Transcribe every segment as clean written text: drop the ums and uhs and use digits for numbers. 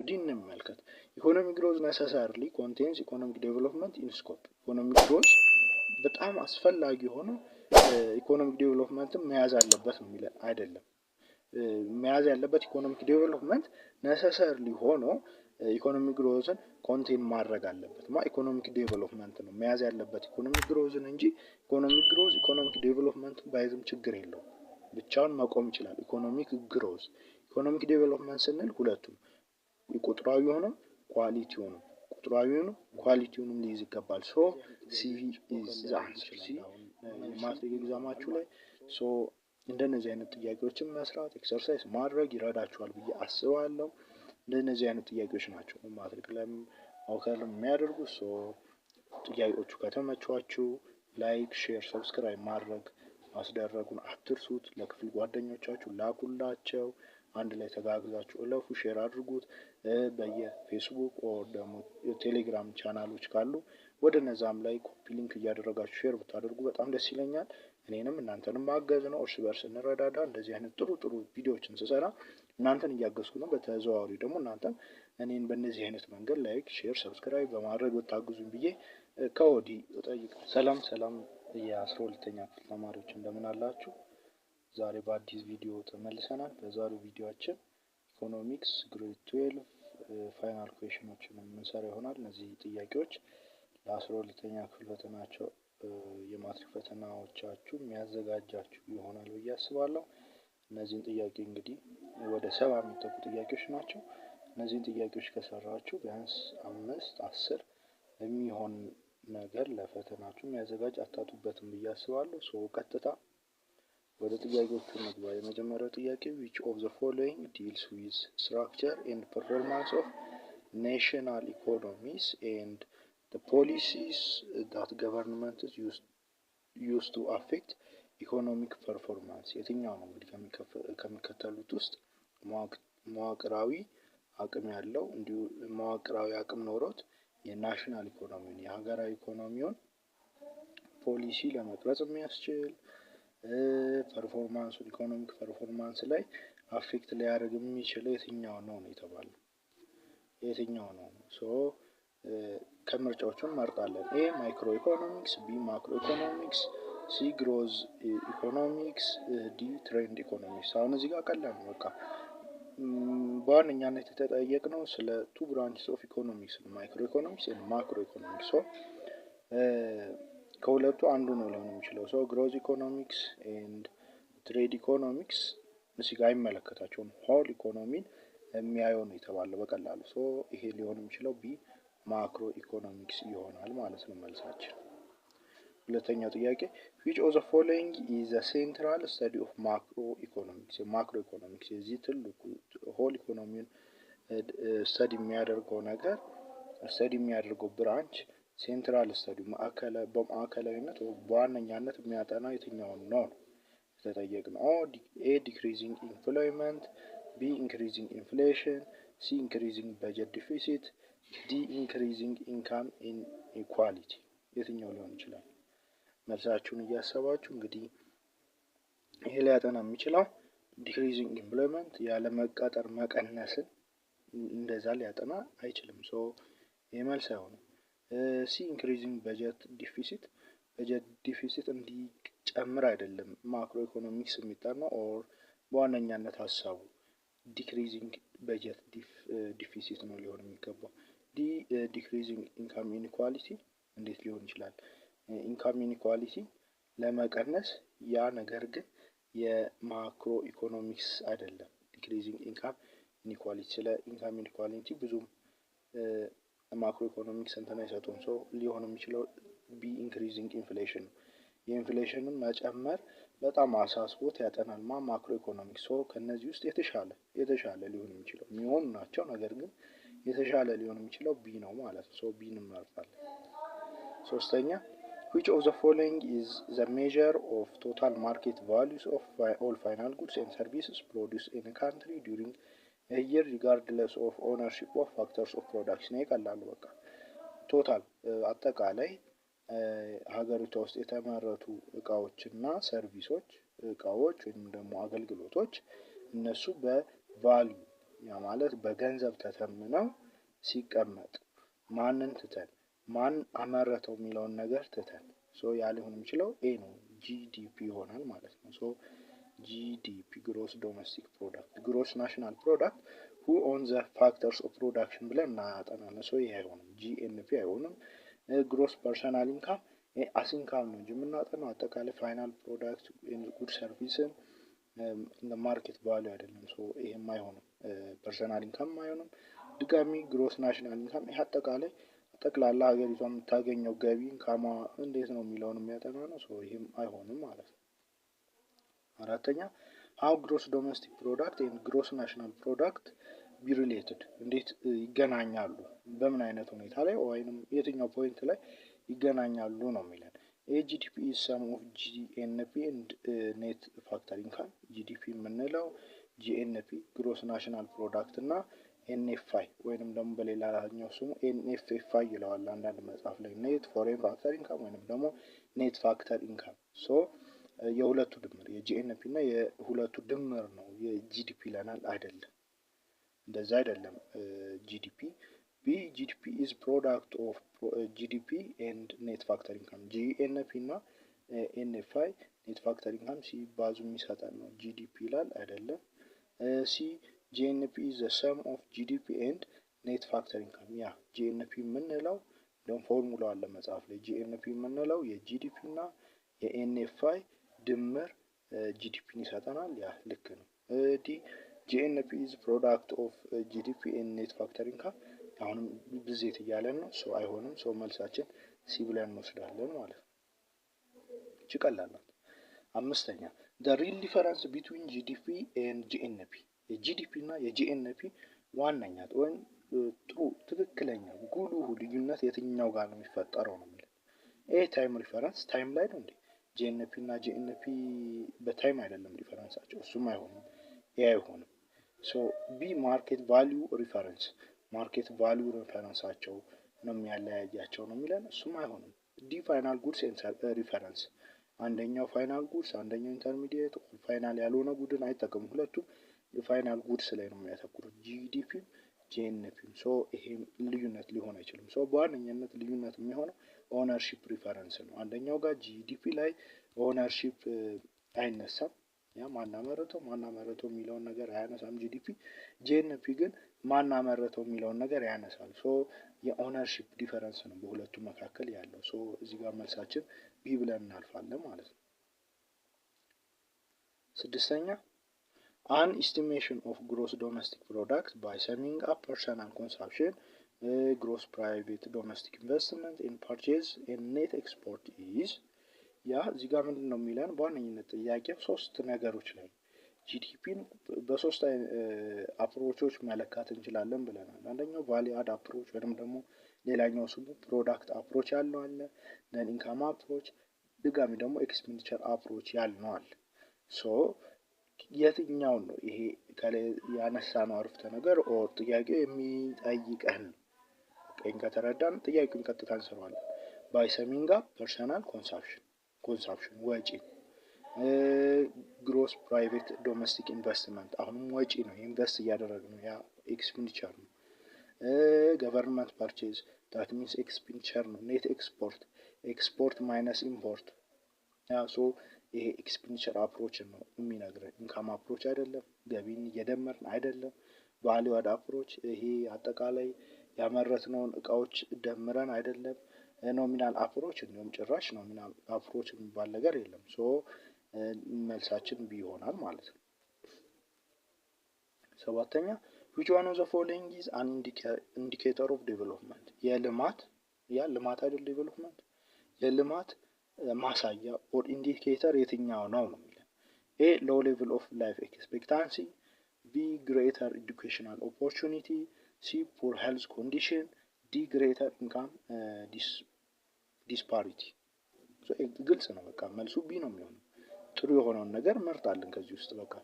D እንመልከት። Economic growth necessarily contains economic development in scope። Economic growth በጣም አስፈላጊ የሆነ economic development ን መያዝ አለበት ነው የሚለን፣ አይደለም። መያዝ ያለበት economic development necessarily ሆኖ economic growth ን contain ማድረግ አለበት። ማ economic development ነው መያዝ ያለበት economic growth ን እንጂ economic growth economic development ባይዝም ችግር የለውም። ብቻውን መቆም ይችላል። Economic growth፣ economic development ስንል ሁለቱም ቁጥራዊ ሆነም quality ውንም፣ ቁጥራዊውንም quality ውንም ሊይዝ ይገባል። So C is the answer። C ማትሪክ exam ኣችሁ ላይ so እንደነዚህ አይነት ጥያቄዎችን መስራት፣ exercise ማድረግ ይረዳችኋል ብዬ አስባለሁ። እንደነዚህ አይነት ጥያቄዎች ናቸው ማትሪክ ላይ occur የሚያደርጉ። So ጥያቄዎቹ ከተመቿችሁ like፣ share፣ subscribe ማድረግ ማስደረጉን አትርሱት። ለክፍል ጓደኞቻችሁ ላኩላቸው። አንድ ላይ ተጋግዛችሁ እለፉ፣ share አድርጉት። በየፌስቡክ or ደግሞ የቴሌግራም ቻናሎች ካሉ ወደ እነዛም ላይ copy link እያደረጋችሁ share ብታደርጉ በጣም ደስ ይለኛል። እኔንም እናንተንም ማገዝ ነው። እርስ በርስ እንረዳዳ። እንደዚህ አይነት ጥሩ ጥሩ ቪዲዮዎችን ስሰራ እናንተን እያገዝኩ ነው። በተዘዋዋሪ ደግሞ እናንተም እኔን በእነዚህ አይነት መንገድ like፣ share፣ subscribe በማድረግ ብታግዙኝ ብዬ ከወዲህ እጠይቃለሁ። ሰላም ሰላም፣ የ12ኛ ክፍል ተማሪዎች፣ እንደምን አላችሁ? ዛሬ በአዲስ ቪዲዮ ተመልሰናል። በዛሬው ቪዲዮአችን economics grade 12 final question ኦችን የምንሰራ ይሆናል። እነዚህ ጥያቄዎች ለ12ኛ ክፍል ፈተናቸው የማትሪክ ፈተናዎቻችሁ የሚያዘጋጃችሁ ይሆናል ብዬ አስባለሁ። እነዚህን ጥያቄ እንግዲህ ወደ 70 የሚጠጉ ጥያቄዎች ናቸው። እነዚህን ጥያቄዎች ከሰራችሁ ቢያንስ አምስት 10 የሚሆን ነገር ለፈተናችሁ የሚያዘጋጅ አታጡበትም ብዬ አስባለሁ። So ቀጥታ ወደ ጥያቄዎቹ እንግባ። የመጀመሪያው ጥያቄ፣ which of the following deals with structure and performance of national economies and the policies that government use to affect economic performance? የትኛው ነው እንግዲህ ከሚከተሉት ውስጥ መዋቅራዊ አቅም ያለው፣ እንዲሁ መዋቅራዊ አቅም ኖሮት የ national ኢኮኖሚውን፣ የሀገራዊ ኢኮኖሚውን ፖሊሲ ለመቅረጽ የሚያስችል፣ performance ኡን economic performance ላይ affect ሊያደርግ የሚችለው የትኛው ነው ነው የተባለው። የትኛው ነው? So ከምርጫዎቹ እንመርጣለን። A microeconomics፣ B macroeconomics፣ C growth economics፣ D trend economics። አሁን እዚህ ጋር ቀላል ነው። በቃ በዋነኛነት የተጠየቅነው ስለ two branches of economics ነው፣ microeconomics and macroeconomics። So ከሁለቱ አንዱ ነው ሊሆን የሚችለው። So growth economics and trade economics እዚህ ጋር አይመለከታቸውም። Whole ኢኮኖሚን የሚያየው ነው የተባለው በቀላሉ። So ይሄ ሊሆን የሚችለው B macroeconomics ይሆናል ማለት ነው መልሳችን። ሁለተኛው ጥያቄ፣ which of the following is the central study of macroeconomics? የ macroeconomics የዚህ ትልቁ whole ኢኮኖሚውን study የሚያደርገው ነገር፣ study የሚያደርገው branch፣ central study በማዕከላዊነት በዋነኛነት የሚያጠናው የትኛውን ነው ነው የተጠየቅነው። A decreasing employment፣ B increasing inflation፣ C increasing budget deficit፣ D increasing income inequality። የትኛው ሊሆን ይችላል? መልሳችሁን እያሰባችሁ እንግዲህ ይሄ ሊያጠና የሚችለው decreasing employment ያለመቀጠር መቀነስን እንደዛ ሊያጠና አይችልም። So ይህ መልስ አይሆንም። C increasing budget deficit፣ budget deficit እንዲጨምር አይደለም macroeconomics የሚጠናው or በዋነኛነት ሀሳቡ decreasing budget deficit ነው ሊሆን የሚገባው። D decreasing income inequality እንዴት ሊሆን ይችላል? Income inequality ለመቀነስ ያ ነገር ግን የ macroeconomics አይደለም። Decreasing income inequality፣ ስለ income inequality ብዙም macroeconomics እንትን አይሰጡም። So ሊሆን የሚችለው B increasing inflation ነው። የ inflation ን መጨመር በጣም አሳስቦት ያጠናል ማ macroeconomics። So ከእነዚህ ውስጥ የተሻለ ሊሆን የሚችለው፣ የሚሆኑ ናቸው፣ ነገር ግን የተሻለ ሊሆን የሚችለው B ነው ማለት ነው። So B ን እንመርጣለን። ሶስተኛ፣ which of the following is the measure of total market values of all final goods and services produced in a country during a year regardless of ownership of factors of production? ይቀላሉ። በቃ total አጠቃላይ ሀገሪቷ ውስጥ የተመረቱ እቃዎችና service ኦች፣ እቃዎች ወይም ደግሞ አገልግሎቶች እነሱ በ value ያ ማለት በገንዘብ ተተምነው ሲቀመጥ ማንን ትተን፣ ማን አመረተው የሚለውን ነገር ትተን፣ so ያ ሊሆን የሚችለው A ነው፣ GDP ይሆናል ማለት ነው። So GDP, gross domestic product። Gross national product who own the factors of production ብለን እናጠናለን። So ይሄ አይሆንም፣ GNP አይሆንም። Gross personal income as income ነው እንጂ የምናጠናው አጠቃላይ final product good service ን market value አይደለም። So ይሄም አይሆንም፣ personal income አይሆንም። ድጋሚ gross national income ይሄ አጠቃላይ ጠቅላላ ሀገሪቷ የምታገኘው ገቢ income ሟ እንዴት ነው የሚለውን የሚያጠና ነው። So ይሄም አይሆንም ማለት ነው። አራተኛ፣ how gross domestic product and gross national product be related? እንዴት ይገናኛሉ? በምን አይነት ሁኔታ ላይ ወይንም የትኛው point ላይ ይገናኛሉ ነው የሚለን። A, GDP is sum of GNP and net factor income። GDP የምንለው GNP, gross national product እና NFI ወይንም ደግሞ በሌላኛው ስሙ NFFI ይለዋል አንዳንድ መጽሐፍ ላይ፣ net foreign factor income ወይንም ደግሞ net factor income። So የሁለቱ ድምር፣ የ GNP እና የሁለቱ ድምር ነው የ GDP ይለናል። አይደለም፣ እንደዛ አይደለም GDP። B, GDP is product of GDP and net factor income። GNP እና NFI, net factor income ሲባዙ የሚሰጠን ነው GDP ይላል። አይደለም። C, GNP is the sum of GDP and net factor income። ያ GNP የምንለው እንደውም ፎርሙላ አለ መጽሐፍ ላይ፣ GNP የምንለው የ GDP እና የ NFI ድምር GDP ን ይሰጠናል። ያ ልክ ነው። D, GNP is product of GDP and net factor income። አሁንም ብዜት እያለን ነው። So አይሆንም። So መልሳችን C ብለን እንወስዳለን ማለት ነው። እቺ ቀላል ናት። አምስተኛ፣ the real difference between GDP and GNP። የ GDP እና የ GNP ዋነኛ ወይም ጥሩ ትክክለኛ ጉልሁ ልዩነት የትኛው ጋር ነው የሚፈጠረው ነው የሚለው። A, time reference። Time ላይ ነው እንዴ? GNP እና GNP በ time አይደለም difference ኣቸው፣ እሱም አይሆንም፣ A አይሆንም። So B, market value reference። Market value reference ኣቸው ነው የሚያለያያቸው ነው የሚለን፣ እሱም አይሆንም። D, final goods reference። አንደኛው final goods፣ አንደኛው intermediate፣ final ያልሆነ good ን አይጠቀሙም። ሁለቱም የ final goods ላይ ነው የሚያተኩሩት፣ GDP ም GNP ም። So ይሄም ልዩነት ሊሆን አይችልም። So በዋነኝነት ልዩነት የሚሆነው ownership reference ነው። አንደኛው ጋር GDP ላይ ownership አይነሳም። ያ ማናመረተው ማናመረተው የሚለውን ነገር አያነሳም GDP። GNP ግን ማናመረተው የሚለውን ነገር ያነሳል። So የ ownership difference ነው በሁለቱ መካከል ያለው። So እዚህ ጋር መልሳችን B ብለን እናልፋለን ማለት ነው። ስድስተኛ፣ an estimation of gross domestic product by summing up personal consumption, gross private domestic investment and purchase, net export is። ያ እዚህ ጋር ምንድን ነው የሚለን? በዋነኝነት ጥያቄው ሶስት ነገሮች ላይ GDP ን በሶስት approach ኦች መለካት እንችላለን ብለናል። አንደኛው value add approach ወይም ደግሞ ሌላኛው ስሙ product approach ያልነው አለ። Then income approach፣ ድጋሚ ደግሞ expenditure approach ያልነው አለ። So የትኛውን ነው ይሄ ከላይ ያነሳነው አረፍተ ነገር or ጥያቄው የሚጠይቀን ነው? ቀኝ ከተረዳን ጥያቄውን ቀጥታ እንሰራዋለን። By summing up personal consumption፣ consumption ወጪ፣ gross private domestic investment አሁንም ወጪ ነው፣ invest እያደረግ ነው፣ ያ expenditure ነው። Government purchase, that means expenditure ነው። Net export, export minus import። ያ so ይሄ expenditure approach ነው የሚነግረን፣ income approach አይደለም፣ ገቢን እየደመርን አይደለም። Value add approach ይሄ አጠቃላይ ያመረትነውን እቃዎች ደምረን አይደለም። Nominal approach እንዲሁም ጭራሽ nominal approach የሚባል ነገር የለም። So መልሳችን B ይሆናል ማለት ነው። ሰባተኛ፣ which one of the following is an indicator of development? የልማት፣ ያ ልማት አይደል development፣ የልማት ማሳያ or indicator የትኛው ነው ነው የሚለን። A, low level of life expectancy፣ B, greater educational opportunity፣ C, poor health condition፣ D, greater income disparity። ግልጽ ነው። በቃ መልሱ B ነው የሚሆነው። ጥሩ የሆነውን ነገር መርጣለን ከዚህ ውስጥ። በቃ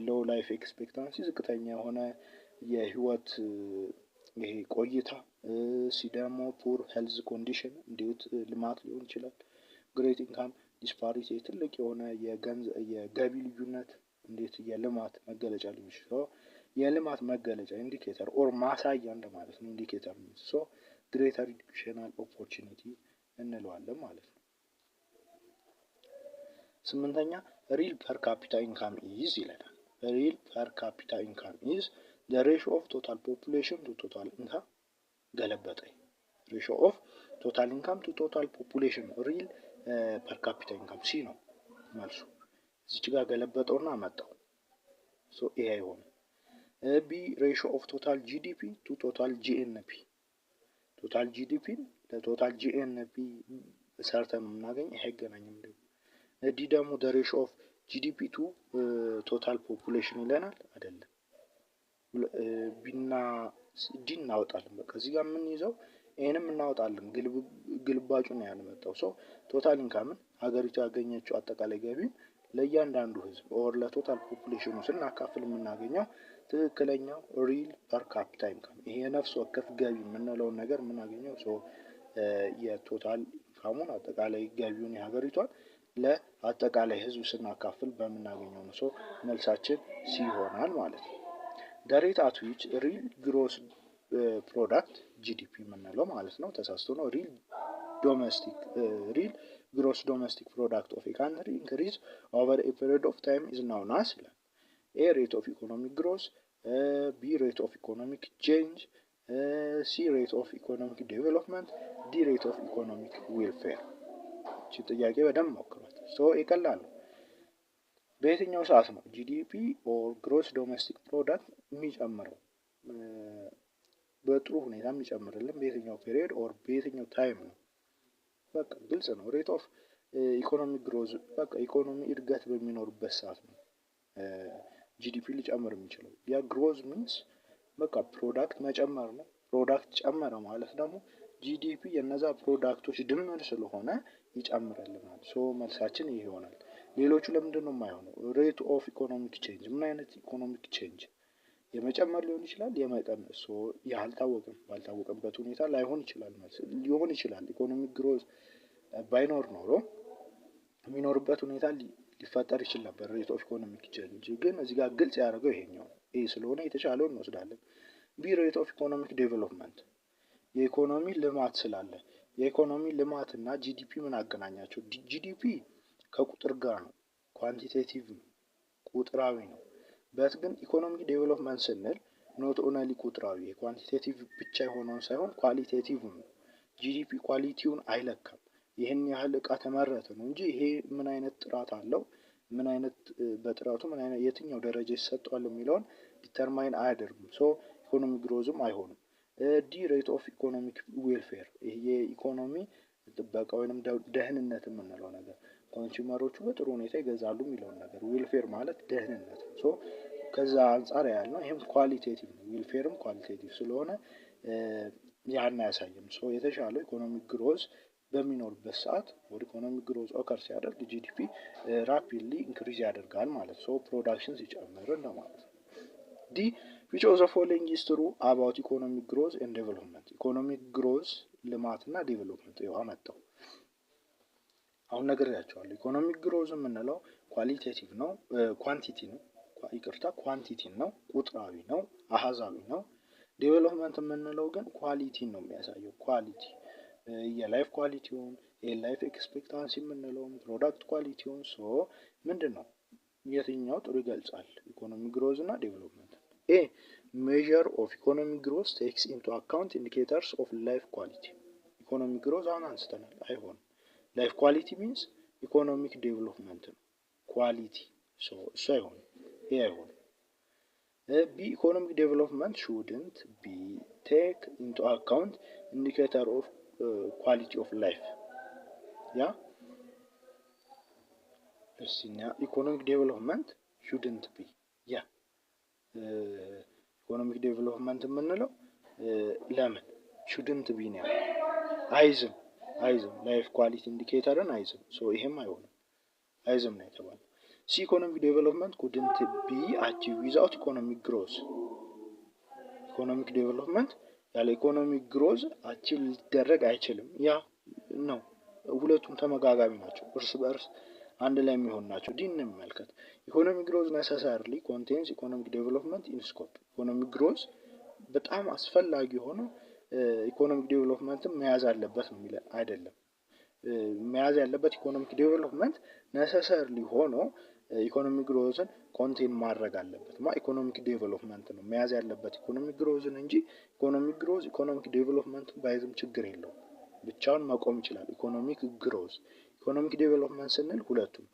low life expectancy ዝቅተኛ የሆነ የህይወት ይሄ ቆይታ፣ C ደግሞ poor health condition እንዴት ልማት ሊሆን ይችላል? Great income disparity ትልቅ የሆነ የገቢ ልዩነት እንዴት የልማት መገለጫ ሊሆን ይችላል? የልማት መገለጫ indicator or ማሳያ እንደማለት ነው። Indicator means, so greater educational opportunity እንለዋለን ማለት ነው። ስምንተኛ፣ real per capita income is ይለናል። Real per capita income is the ratio of total population to total income። ገለበጠኝ። Ratio of total income to total population ነው። Real per capita income C ነው መልሱ። እዚች ጋር ገለበጠውና አመጣው። So A አይሆንም። B, ratio of total GDP to total GNP። Total GDP ን ለ total GNP ሰርተን የምናገኝ፣ ይሄ አይገናኝም። ደግሞ D ደግሞ the ratio of GDP to total population ይለናል። አይደለም። B ና D እናወጣለን። በቃ እዚህ ጋር የምንይዘው ይህንም እናወጣለን። ግልባጩ ነው ያልመጣው። So total income ን ሀገሪቱ ያገኘችው አጠቃላይ ገቢን ለእያንዳንዱ ህዝብ or ለ total population ኑ ስናካፍል የምናገኘው ትክክለኛው real per capita income፣ ይሄ የነፍስ ወከፍ ገቢ የምንለውን ነገር የምናገኘው፣ so የ total income ኡን፣ አጠቃላይ ገቢውን የሀገሪቷን ለአጠቃላይ ህዝብ ስናካፍል በምናገኘው ነው። So መልሳችን C ይሆናል ማለት ነው። The rate at which real gross product፣ GDP የምንለው ማለት ነው፣ ተሳስቶ ነው፣ real gross domestic product of a country increase over a period of time is known as ይላል። A, rate of economic growth፣ B, rate of economic change፣ C, rate of economic development፣ D, rate of economic welfare። እቺ ጥያቄ በደንብ ሞክሯት። So ይቀላል ነው። በየትኛው ሰዓት ነው GDP or gross domestic product የሚጨምረው? በጥሩ ሁኔታ የሚጨምርልን በየትኛው period or በየትኛው time ነው? በቃ ግልጽ ነው። Rate of economic growth፣ በቃ ኢኮኖሚ እድገት በሚኖርበት ሰዓት ነው GDP ሊጨምር የሚችለው። ያ growth means በቃ product መጨመር ነው። Product ጨመረ ማለት ደግሞ GDP የነዛ product ኦች ድምር ስለሆነ ይጨምርልናል። So መልሳችን ይህ ይሆናል። ሌሎቹ ለምንድን ነው የማይሆነው? Rate of economic change፣ ምን አይነት economic change? የመጨመር ሊሆን ይችላል፣ የመቀነስ፣ so ያልታወቅም ባልታወቀበት ሁኔታ ላይሆን ይችላል፣ መልስ ሊሆን ይችላል። Economic growth ባይኖር ኖሮ የሚኖርበት ሁኔታ ሊፈጠር ይችል ነበር። Rate of economic change ግን እዚህ ጋር ግልጽ ያደረገው ይሄኛው A ስለሆነ የተሻለውን እንወስዳለን። B, rate of economic development፣ የኢኮኖሚ ልማት ስላለ፣ የኢኮኖሚ ልማት እና GDP ምን አገናኛቸው? GDP ከቁጥር ጋር ነው፣ quantitative ነው፣ ቁጥራዊ ነው። But ግን economic development ስንል not only ቁጥራዊ quantitative ብቻ የሆነውን ሳይሆን qualitative ነው። GDP quality ውን አይለካም። ይህን ያህል እቃ ተመረተ ነው እንጂ ይሄ ምን አይነት ጥራት አለው፣ ምን አይነት በጥራቱ ምን አይነት የትኛው ደረጃ ይሰጠዋል የሚለውን determine አያደርጉም። So economic growth ም አይሆንም። D, rate of economic welfare፣ ይሄ የኢኮኖሚ ጥበቃ ወይንም ደህንነት የምንለው ነገር፣ consumer ኦቹ በጥሩ ሁኔታ ይገዛሉ የሚለውን ነገር፣ welfare ማለት ደህንነት ነው። So ከዛ አንጻር ያህል ነው። ይህም qualitative ነው። Welfare ም qualitative ስለሆነ ያን አያሳይም። So የተሻለው economic growth በሚኖርበት ሰዓት ወደ economic growth occur ሲያደርግ GDP rapidly increase ያደርጋል ማለት፣ so production ሲጨምር እንደማለት ነው። D, which of the following is true about economic growth and development? Economic growth ልማት እና development ይኸው አመጣው። አሁን ነግሬያቸዋለሁ። Economic growth የምንለው qualitative ነው፣ quantity ነው፣ ይቅርታ፣ quantity ነው፣ ቁጥራዊ ነው፣ አሃዛዊ ነው። Development የምንለው ግን quality ን ነው የሚያሳየው። Quality የ life quality ውን፣ የ life expectancy የምንለውን፣ product quality ውን። So ምንድን ነው፣ የትኛው ጥሩ ይገልጻል? Economic growth እና development። A, measure of economic growth takes into account indicators of life quality። Economic growth አሁን አንስተናል፣ አይሆንም። Life quality means economic development ነው። Quality እሱ አይሆንም፣ A አይሆንም። B, economic development shouldn't be take into account indicator of quality of life። Yeah፣ እስቲ economic development shouldn't be፣ yeah፣ economic development የምንለው ለምን shouldn't be ነው ያለው? አይዝም፣ አይዝም፣ life quality indicator ን አይዝም። So ይሄም አይሆንም፣ አይዝም ነው የተባለው። C, economic development couldn't be achieve without economic growth። Economic development ያለ economic growth achieve ሊደረግ አይችልም። Yeah ነው፣ ሁለቱም ተመጋጋቢ ናቸው፣ እርስ በእርስ አንድ ላይ የሚሆን ናቸው። D እንመልከት። Economic growth necessarily contains economic development in scope። Economic growth በጣም አስፈላጊ የሆነው economic development ን መያዝ አለበት ነው የሚለን፣ አይደለም። መያዝ ያለበት economic development necessarily ሆኖ economic growth ን contain ማድረግ አለበት። ማ economic development ነው መያዝ ያለበት economic growth ን እንጂ economic growth economic development ባይዝም ችግር የለውም። ብቻውን መቆም ይችላል። Economic growth፣ economic development ስንል ሁለቱም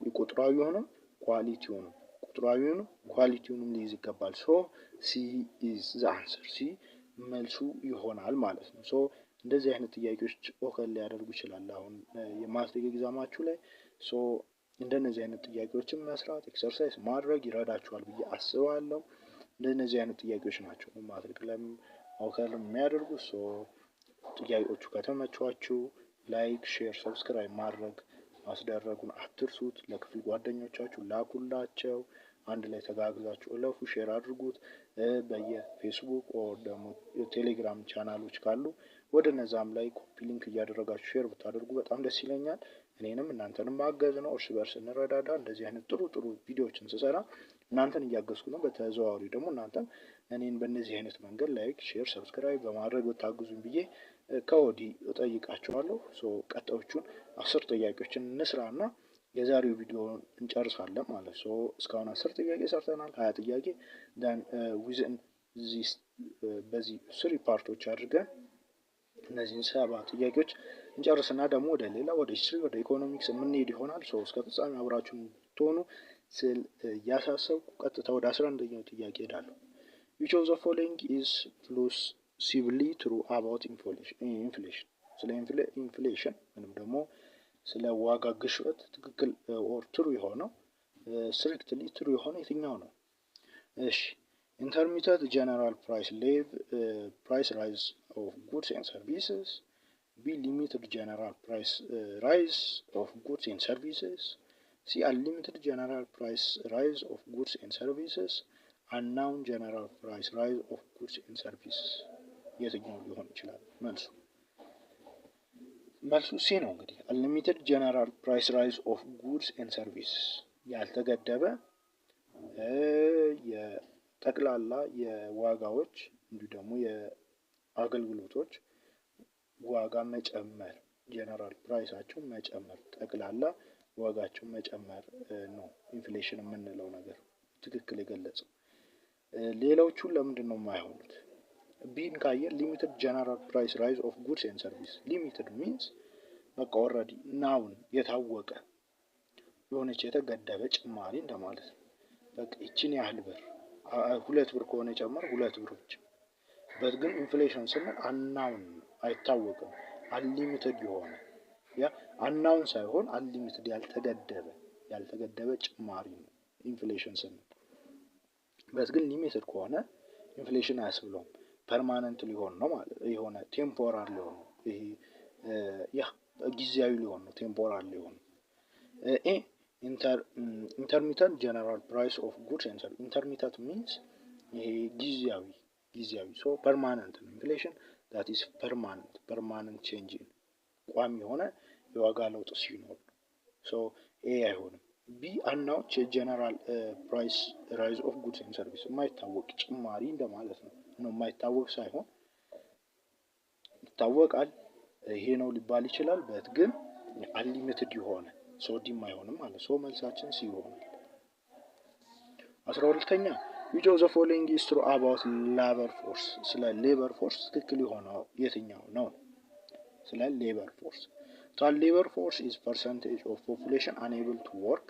ቁጥራዊውንም quality ውንም፣ ቁጥራዊውንም quality ውንም ሊይዝ ይገባል። So C is the answer። C መልሱ ይሆናል ማለት ነው። So እንደዚህ አይነት ጥያቄዎች occur ሊያደርጉ ይችላል አሁን የማትሪክ exam ኣችሁ ላይ። So እንደነዚህ አይነት ጥያቄዎችን መስራት፣ exercise ማድረግ ይረዳችኋል ብዬ አስባለሁ። እንደነዚህ አይነት ጥያቄዎች ናቸው ማትሪክ ላይ occur የሚያደርጉ። So ጥያቄዎቹ ከተመቿችሁ like፣ share፣ subscribe ማድረግ ማስደረጉን አትርሱት። ለክፍል ጓደኞቻችሁ ላኩላቸው። አንድ ላይ ተጋግዛችሁ እለፉ፣ share አድርጉት። በየፌስቡክ or ደግሞ የቴሌግራም ቻናሎች ካሉ ወደ እነዛም ላይ copy link እያደረጋችሁ share ብታደርጉ በጣም ደስ ይለኛል። እኔንም እናንተንም ማገዝ ነው። እርስ በርስ እንረዳዳ። እንደዚህ አይነት ጥሩ ጥሩ ቪዲዮዎችን ስሰራ እናንተን እያገዝኩ ነው። በተዘዋዋሪ ደግሞ እናንተም እኔን በእነዚህ አይነት መንገድ like፣ share፣ subscribe በማድረግ ብታግዙኝ ብዬ ከወዲህ እጠይቃችኋለሁ። So ቀጣዮቹን 10 ጥያቄዎችን እንስራና የዛሬው ቪዲዮ እንጨርሳለን ማለት። So እስካሁን 10 ጥያቄ ሰርተናል። 20 ጥያቄ then within this በዚህ three part ኦች አድርገን እነዚህን 70 ጥያቄዎች እንጨርስና ደግሞ ወደ ሌላ፣ ወደ history፣ ወደ ኢኮኖሚክስ የምንሄድ ይሆናል። So እስከ ፍጻሜ አብራችሁ እንድትሆኑ ስል እያሳሰብኩ ቀጥታ ወደ 11ኛው ጥያቄ ሄዳለሁ። Which of the following is plausibly true about inflation? ስለ inflation ወይም ደግሞ ስለ ዋጋ ግሽበት ትክክል or true የሆነው፣ strictly true የሆነ የትኛው ነው? እሺ፣ intermittent general price rise of goods and services፣ B limited general price rise of goods and services፣ C unlimited general price rise of goods and services፣ unknown general price rise of goods and services። የትኛው ሊሆን ይችላል መልሱ? መልሱ C ነው። እንግዲህ unlimited general price rise of goods and service፣ ያልተገደበ የጠቅላላ የዋጋዎች እንዲሁ ደግሞ የአገልግሎቶች ዋጋ መጨመር፣ general price ኣቸው መጨመር፣ ጠቅላላ ዋጋቸው መጨመር ነው inflation የምንለው ነገር ትክክል የገለጸው። ሌሎቹን ለምንድን ነው የማይሆኑት? B ን ካየን limited general price rise of goods and service፣ limited means በቃ already known የታወቀ የሆነች የተገደበ ጭማሪ እንደማለት ነው። በቃ ይችን ያህል ብር፣ 2 ብር ከሆነ ጨመር 2 ብር ብቻ። But ግን inflation ስንል unknown፣ አይታወቅም። Unlimited የሆነ፣ ያ unknown ሳይሆን unlimited፣ ያልተገደበ ጭማሪ ነው inflation ስንል። But ግን limited ከሆነ inflation አያስብለውም። Permanent ሊሆን ነው ማለት የሆነ temporal ሊሆን ነው። ይሄ ያ ጊዜያዊ ሊሆን ነው፣ temporal ሊሆን ነው። A intermittent general price of goods and service፣ intermittent means ይሄ ጊዜያዊ፣ so permanent ነው። Inflation that is permanent change፣ ቋሚ የሆነ የዋጋ ለውጥ ሲኖር፣ so A አይሆንም። B unknown general price rise of goods and service፣ የማይታወቅ ጭማሪ እንደማለት ነው። የማይታወቅ ሳይሆን ይታወቃል፣ ይሄ ነው ሊባል ይችላል። But ግን unlimited የሆነ፣ so D ም አይሆንም ማለት። So መልሳችን C ይሆናል። 12ኛ፣ which of the following is true about labor force? ስለ labor force ትክክል የሆነው የትኛው ነው? ስለ ሌበር ፎርስ ቶታል ሌበር ፎርስ ኢዝ ፐርሰንቴጅ ኦፍ ፖፑሌሽን አንኤብል ቱ ወርክ።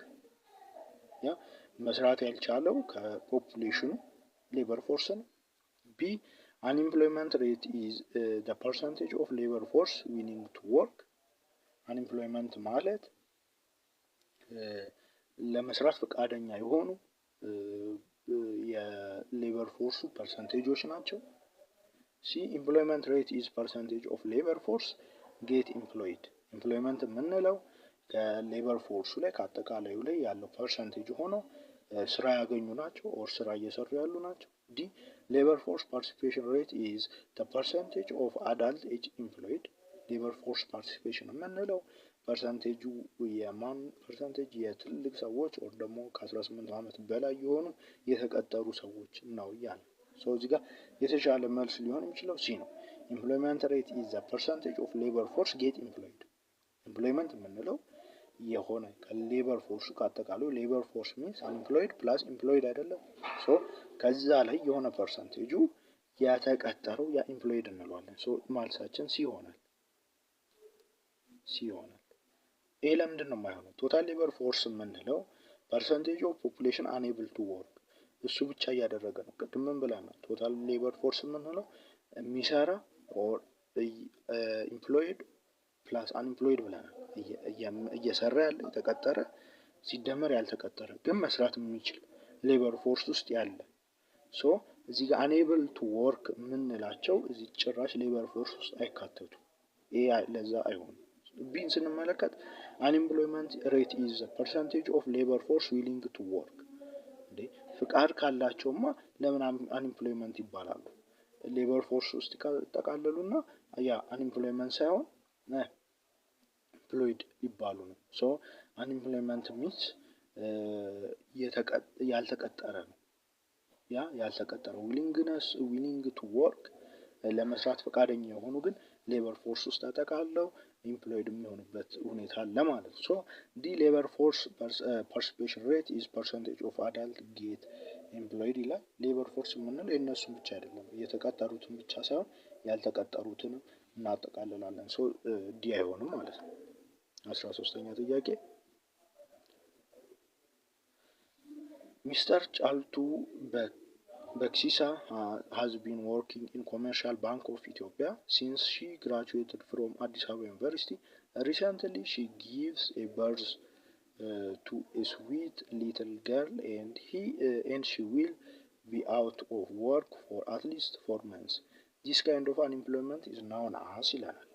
ያ መስራት ያልቻለው ከ population ኑ labor force ነው። B unemployment rate is the percentage of labor force willing to work። Unemployment ማለት ለመስራት ፈቃደኛ የሆኑ የ labor force ኡ percentage ኦች ናቸው። C employment rate is percentage of labor force get employed። Employment የምንለው ከ labor force ኡ ላይ፣ ከአጠቃላዩ ላይ ያለው percentage ሆኖ ስራ ያገኙ ናቸው or ስራ እየሰሩ ያሉ ናቸው። D labor force participation rate is the percentage of adult age employed። Labor force participation የምንለው Percentage ኡ የማን percentage? የትልቅ ሰዎች or ደግሞ ከ18 ዓመት በላይ የሆኑ የተቀጠሩ ሰዎች ነው እያለ። So እዚህ ጋር የተሻለ መልስ ሊሆን የሚችለው C ነው። Employment rate is the percentage of labor force get employed። Employment የምንለው የሆነ ከ labor force ኡ፣ ከአጠቃላዩ labor force means unemployed plus employed አይደለም። So ከዛ ላይ የሆነ percentage ኡ የተቀጠረው ያ employed እንለዋለን። So መልሳችን C ይሆናል። C ይሆናል። ይሄ ለምንድን ነው የማይሆነው? Total labor force የምንለው ፐርሰንቴጅ ኦፍ ፖፑሌሽን አንኤብል ቱ ወርክ፣ እሱ ብቻ እያደረገ ነው። ቅድም ምን ብለናል? Total labor force የምንለው የሚሰራ or employed plus unemployed ብለናል። እየሰራ ያለ፣ የተቀጠረ ሲደመር ያልተቀጠረ ግን መስራት የሚችል labor force ውስጥ ያለ። So እዚህ ጋር አንኤብል ቱ ወርክ የምንላቸው እዚህ ጭራሽ labor force ውስጥ አይካተቱም። ይሄ ለዛ አይሆንም። B ን ስንመለከት unemployment rate is percentage of labor force willing to work። እንዴ፣ ፍቃድ ካላቸውማ ለምን unemployment ይባላሉ? Labor force ውስጥ ይጠቃለሉና ያ unemployment ሳይሆን employed ይባሉ ነው። So unemployment means ያልተቀጠረ ነው። ያ ያልተቀጠረ willingness, willing to work፣ ለመስራት ፈቃደኛ የሆኑ ግን labor force ውስጥ ተጠቃለው employed የሚሆኑበት ሁኔታ አለ ማለት ነው። So D, labor force participation rate is percentage of adult get employed ይላል። Labor force የምንለው የእነሱን ብቻ አይደለም፣ የተቀጠሩትን ብቻ ሳይሆን ያልተቀጠሩትንም እናጠቃልላለን። So D አይሆንም ማለት ነው። 13ኛ ጥያቄ፣ ሚስተር ጫልቱ በክሲሳ has been working in Commercial Bank of Ethiopia since she graduated from Addis Ababa University. Recently, she gives a birth to a sweet little girl and she will be out of work for at least 4 months. This kind of unemployment is known as ይለናል።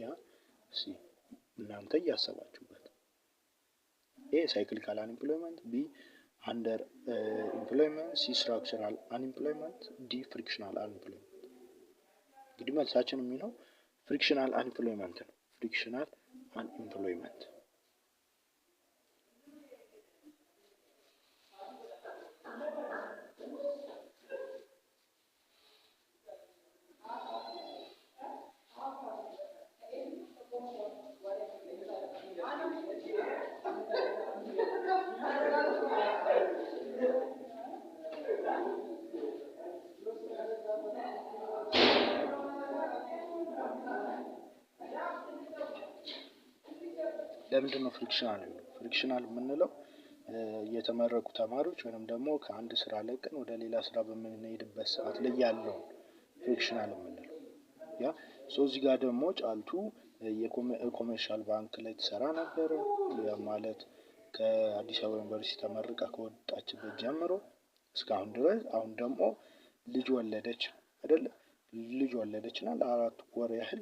Yeah, C እናንተ እያሰባችሁበት። A, cyclical unemployment፣ B, under employment፣ C, structural unemployment፣ D, frictional unemployment። እንግዲህ መልሳችን የሚለው frictional unemployment ነው። Frictional unemployment። ለምንድን ነው frictional? Frictional የምንለው የተመረቁ ተማሪዎች ወይንም ደግሞ ከአንድ ስራ ለቀን ወደ ሌላ ስራ በምንሄድበት ሰዓት ላይ ያለውን frictional የምንለው yeah። So እዚህ ጋር ደግሞ ጫልቱ የ Commercial Bank ላይ ትሰራ ነበረ፣ ማለት ከአዲስ አበባ ዩኒቨርሲቲ ተመርቃ ከወጣችበት ጀምሮ እስካሁን ድረስ። አሁን ደግሞ ልጅ ወለደች አይደለ? ልጅ ወለደች እና ለ4 ወር ያህል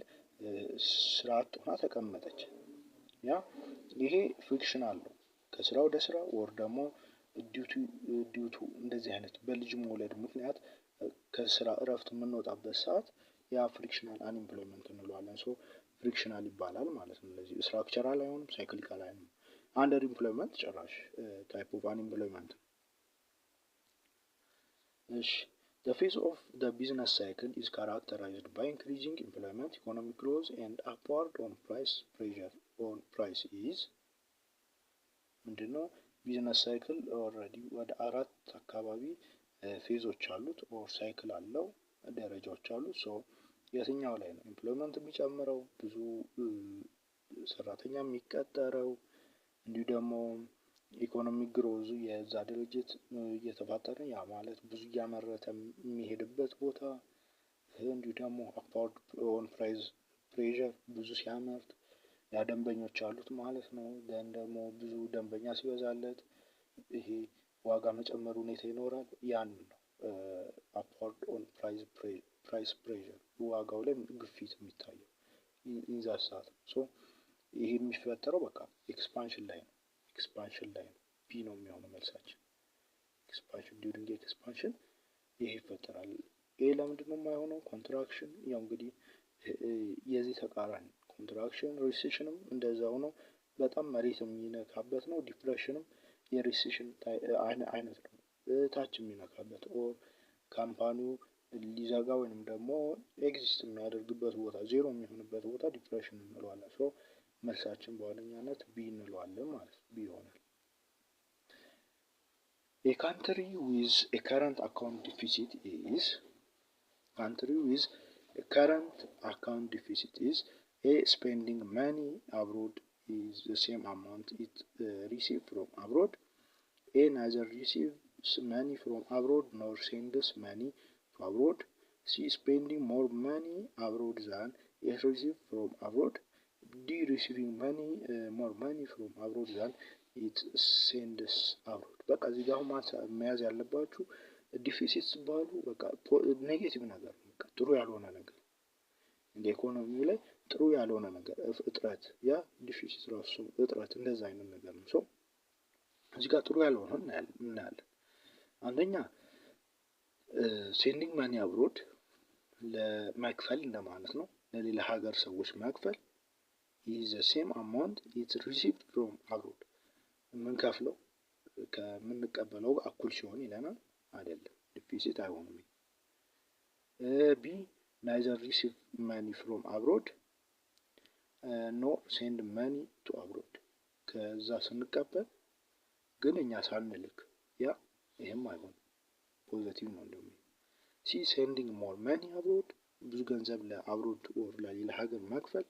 ስራ አጥ ሆና ተቀመጠች። Yeah፣ ይሄ friction አለው። ከስራ ወደ ስራ or ደግሞ due to እንደዚህ አይነት በልጅ መውለድ ምክንያት ከስራ እረፍት የምንወጣበት ሰዓት ያ frictional unemployment እንለዋለን። So frictional ይባላል ማለት ነው። ለዚህ structural አይሆንም፣ cyclical አይሆንም። Under employment ጭራሽ type of unemployment ነው። እሺ፣ The phase of the business cycle is characterized by increasing employment, economic growth, and upward on price pressure on price is ምንድነው? Business cycle already ወደ አራት አካባቢ phase ኦች አሉት or cycle አለው፣ ደረጃዎች አሉት። So የትኛው ላይ ነው employment የሚጨምረው፣ ብዙ ሰራተኛ የሚቀጠረው፣ እንዲሁ ደግሞ economic growth ኡ የዛ ድርጅት እየተፋጠነ፣ ያ ማለት ብዙ እያመረተ የሚሄድበት ቦታ፣ እንዲሁ ደግሞ upward on price pressure፣ ብዙ ሲያመርት ያ ደንበኞች አሉት ማለት ነው። Then ደግሞ ብዙ ደንበኛ ሲበዛለት ይሄ ዋጋ መጨመር ሁኔታ ይኖራል። ያን ነው upward on price pressure፣ ዋጋው ላይ ግፊት የሚታየው in that ሰዓት ነው። So ይሄ የሚፈጠረው በቃ expansion ላይ ነው። Expansion ላይ ነው። B ነው የሚሆነው መልሳችን። Expansion, during expansion ይሄ ይፈጠራል። A ለምንድን ነው የማይሆነው? Contraction ያው እንግዲህ የዚህ ተቃራኒ፣ Contraction፣ recession ም እንደዛው ነው። በጣም መሬት የሚነካበት ነው። Depression ም የ recession አይነት ነው። ታች የሚነካበት or company ው ሊዘጋ ወይንም ደግሞ exist የሚያደርግበት ቦታ ዜሮ የሚሆንበት ቦታ depression እንለዋለን። So መልሳችን በዋነኛነት B እንለዋለን ማለት ነው። B ይሆናል። A country with a current account deficit is, country with a current account deficit is: A, spending money abroad is the same amount it receive from abroad. A, neither receives money from abroad nor sends money to abroad. C, spending more money abroad than it receive from abroad. D, receiving money more money from abroad than it sends abroad። በቃ እዚህ ጋር አሁን መያዝ ያለባችሁ deficit ሲባሉ በቃ negative ነገር ነው። በቃ ጥሩ ያልሆነ ነገር፣ እንደ ኢኮኖሚው ላይ ጥሩ ያልሆነ ነገር፣ እጥረት፣ ያ deficit ራሱ እጥረት እንደዛ አይነት ነገር ነው። So እዚህ ጋር ጥሩ ያልሆነ እናያለን። አንደኛ sending money abroad ለመክፈል እንደማለት ነው። ለሌላ ሀገር ሰዎች መክፈል is the same amount it received from abroad፣ የምንከፍለው ከምንቀበለው እኩል ሲሆን ይለናል። አይደለም፣ deficit አይሆንም። B, neither receive money from abroad nor send money to abroad፣ ከዛ ስንቀበል ግን እኛ ሳንልክ፣ ያ ይህም አይሆንም። Positive ነው እንደውም። C, sending more money abroad፣ ብዙ ገንዘብ ለ abroad or ለሌላ ሀገር መክፈል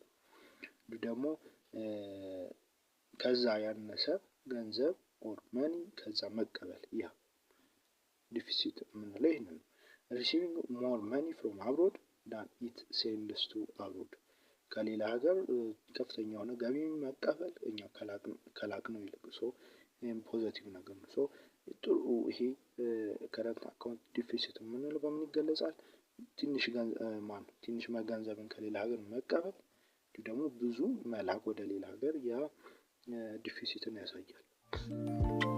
ደግሞ ከዛ ያነሰ ገንዘብ or money ከዛ መቀበል፣ ያ deficit የምንለው ይህንን ነው። Receiving more money from abroad than it sends to abroad፣ ከሌላ ሀገር ከፍተኛ የሆነ ገቢ መቀበል እኛ ከላክነው ይልቅ። So ይህም positive ነገር ነው። So ጥሩ ይሄ current account deficit የምንለው በምን ይገለጻል? ትንሽ ማን ትንሽ ገንዘብን ከሌላ ሀገር መቀበል እንዲሁ ደግሞ ብዙ መላክ ወደ ሌላ ሀገር፣ ያ deficit ን ያሳያል።